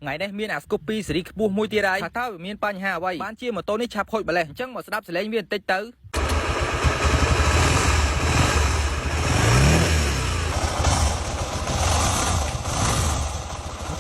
ថ្ងៃនេះមានអា Scoopy ស៊េរីខ្ពស់មួយទៀតហើយថាតើវាមានបញ្ហាអ្វីបានជាម៉ូតូនេះឆាប់ខូចម្លេះអញ្ចឹងមកស្ដាប់សលេងវាបន្តិចទៅ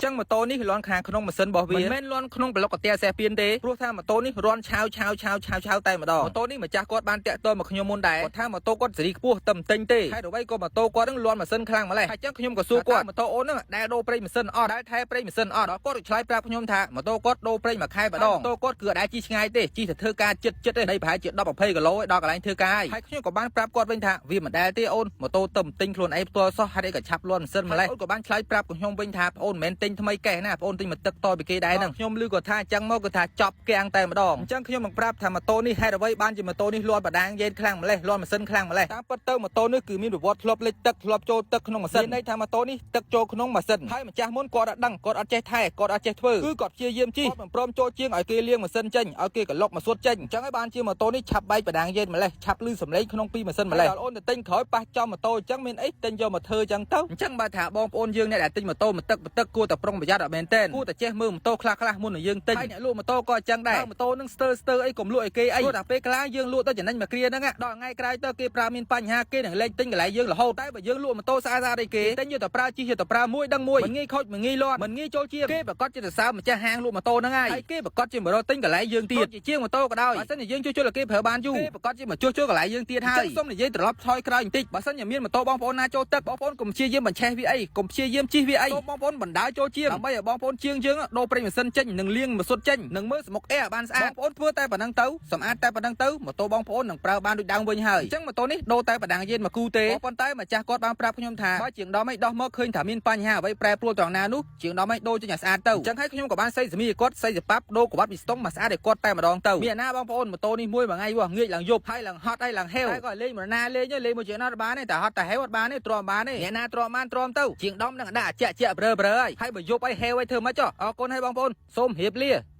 អញ្ចឹងម៉ូតូនេះលាន់ខាងក្នុងម៉ាស៊ីនរបស់វាមិនមែនលាន់ក្នុងប្លុកកាទែសេះពៀនទេព្រោះថាម៉ូតូនេះរាន់ឆាវឆាវឆាវឆាវឆាវតែម្ដងម៉ូតូនេះម្ចាស់គាត់បានតាក់ទងមកខ្ញុំមុនដែរគាត់ថាម៉ូតូគាត់ស៊េរីខ្ពស់តែមិនទិញទេហើយអ្វីក៏ម៉ូតូគាត់នឹងលាន់ម៉ាស៊ីនខ្លាំងម្ល៉េះហើយអញ្ចឹងខ្ញុំក៏សួរគាត់ម៉ូតូអូនហ្នឹងដែលដូរប្រេងម៉ាស៊ីនអត់ដែលថែប្រេងម៉ាស៊ីនអត់ដល់គាត់ក៏ឆ្លើយប្រាប់ខ្ញុំថាម៉ូតូគាត់ដូរប្រេងមួយខែម្ដងម៉ូតូគាត់គឺអត់ដែលជិះឆ្ងាយទេជិះទៅធ្វើការចិត្តចិត្តទេដីប្រហែលជា10 20គីឡូឯងដល់កន្លែងធ្វើការហើយហើយខ្ញុំក៏បានប្រាប់គាត់វិញថាវាមិនដែលទេអូនម៉ូតូទៅទិញខ្លួនឯងផ្ទាល់សោះហេតុអីក៏ឆាប់លាន់ម៉ាស៊ីនម្ល៉េះអូនក៏បានឆ្លើយប្រាប់ខ្ញុំវិញថាប្អូនមិនមែនទិញថ្មីកេះណាប្អូនទិញមកទឹកតពីគេដែរហ្នឹងខ្ញុំឮគាត់ថាអញ្ចឹងមកគាត់ថាចប់គាំងតែម្ដងអញ្ចឹងខ្ញុំនឹងប្រាប់ថាម៉ូតូនេះហេតុអ្វីបានជាម៉ូតូនេះលាន់បដាងយេនខ្លាំងម្ល៉េះលាន់ម៉ាស៊ីនខ្លាំងម្ល៉េះតាមពិតទៅម៉ូតូនេះគឺមានប្រវត្តិធ្លាប់លិចទឹកធ្លាប់ចូលទឹកក្នុងម៉ាស៊ីនមានន័យថាម៉ូតូនេះទឹកចូលក្នុងម៉ាស៊ីនហើយម្ចាស់មុនគាត់អត់ដឹងគាត់អត់ចេះថែគាត់អត់ចេះធ្វើគឺគាត់ព្យាយាមជិះគាត់មិនព្រមចូលជាងឲ្យគេលាងម៉ាស៊ីនចេញឲ្យគេក្លុកម៉ាស៊ុតចេញអញ្ចឹងហើយបានជាម៉ូតូនេះឆាប់បែកបដាងយេនម្ល៉េះឆាប់លឺសំឡេងក្នុងពីម៉ាស៊ីនម្ល៉េះដល់អូនទៅទិញក្រោយប៉ះចំម៉ូតូអញ្ចឹងមានអីទិញយកមកធ្វើអញ្ចឹងទៅអញ្ចឹងបើថាបងប្អូនយើងអ្នកដែលទិញម៉ូតូមកទឹកមកទឹកគួរតែប្រុងប្រយ័ត្នឲ្យមែនទែនគួរតែចេះមើលម៉ូតូខ្លះខ្លះមុននឹងយើងទិញហើយអ្នកលក់ម៉ូតូក៏អញ្ចឹងដែរម៉ូតូនឹងស្ទើស្ទើអីកុំលក់ឲ្យគេអីព្រោះតែពេលខ្លះយើងលក់ទៅចំណេញមួយគ្រាហ្នឹងដល់ថ្ងៃក្រោយទៅគេប្រើមានបញ្ហាគេនឹងលែងទិញកន្លែងយើងរហូតតែបើយើងលក់ម៉ូតូស្អាតស្អាតអីគេទិញយកទៅប្រើជិះយកទៅប្រើមួយដឹងមួយមិនងាយខូចមិនងាយលាន់មិនងាយចូលជាងគេប្រកាសជាសរសើរម្ចាស់ហាងលក់ម៉ូតូហ្នឹងហើយហើយគេប្រកាសជាមករកទិញកន្លែងយើងទៀតជាជាងម៉ូតូក៏ដោយបើសិនជាយើងជួសជុលឲ្យគេប្រើបានយូរគេប្រកាសជាមកជួសជុលកន្លែងយើងទៀតហើយសូមនិយាយត្រឡប់ថយក្រោយបន្តិចបើសិនជាមានម៉ូតូបងប្អូនណាចូលទឹកបងប្អូនកុំព្យាយាមបញ្ឆេះវាអីកុំព្យាយាមជិះវាអីសូមបងប្អូនបណ្ដើចូលជាងដើម្បីឲ្យបងប្អូនជាងយើងដូរប្រេងម៉ាស៊ីនចេញនិងលាងម៉ាស៊ុតចេញនិងមើលស្មុកអែឲ្យបានស្អាតបងប្អូនធ្វើតែប៉ុណ្្នឹងទៅសម្អាតតែប៉ុណ្្នឹងទៅម៉ូតូបងប្អូននឹងប្រើបានដូចដើមវិញហើយអញ្ចឹងម៉ូតូនេះដូរតែបដាងយានមកគូទេប៉ុន្តែម្ចាស់គាត់បានប្រាប់ខ្ញុំថាបើជាងដំឯងដោះមកឃើញថាមានបញ្ហាអ្វីប្រែប្រួលត្រង់ណានោះជាងដំឯងដូរចេញឲ្យស្អាតទៅអញ្ចឹងហើយខ្ញុំក៏បានសីសមីឲ្យគាត់សីសប៉ាប់ដូរក្បាត់ពីស្តុងមកស្អាតឲ្យគាត់តែម្ដងទៅមានណាបងប្អូនម៉ូតូនេះមួយមួយថ្ងៃវោះងាកឡើងយប់ហើយឡើងហត់ហើយឡើងហេវតែក៏លេងមរណាលេងលេងមួយជាងណាអត់បានទេតែហត់តែហេវអត់បានទេទ្រាំបានទេអ្នកណាទ្រាំបានទ្រាំទៅជាងដំនឹងដាក់ជាក់ជាក់ប្រើប្រើហើយហើយបើយប់ឲ្យហេវឲ្យធ្វើម៉េចចុះអរគុណហើយបងប្អូនសូមរៀបលា។